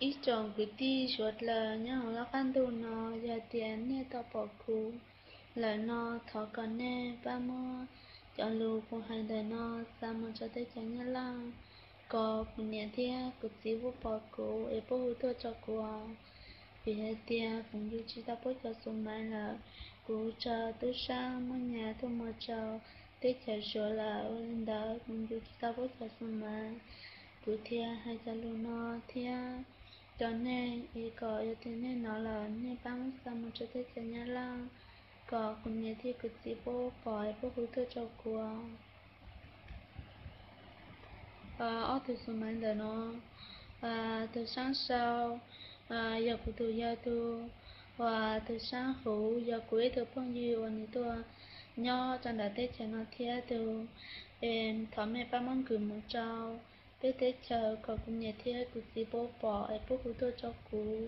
Ib tsoom kwv tij suav dlawg nyob hauv lub qab ntuj no, yog tias nej tau pom kuv lawm no, thov kom nej pab muab cov lus kuv hais ntawm no xa mus rau teb chaws Nyab Laj, kom kuv niam thiab kuv txiv puab pom kuv es puab hu tuaj rau kuv. Vim hais tias kuv yug tsis tau puab cov xu maiv lawm, kuv raug tub saab muab nyas tuaj muag rau teb chaws Suav lawm, ua li ntawd kuv yug tsis tau puab cov xu maiv. Kuv thiaj hais cov lus no thiab rau nej es kom yog tias nej hnov lawm nej pab muab xa mus rau teb chaws Nyab Laj, kom kuv niam thiab kuv txiv puab pom es puab hu tuaj rau kuv. Ob tug xu maiv ntawm no, tus saab sau yog kuv tus yawg tug, uas tus saab huv yog kuv ib tug phooj ywg uas nws tuaj nyob rau ntawm teb chaws no thiab tug. Thov mej pab muab nkwm mus rau peb teb chaws kom kuv niam thiab kuv txiv puab pom es puab hu tuaj rau kuv.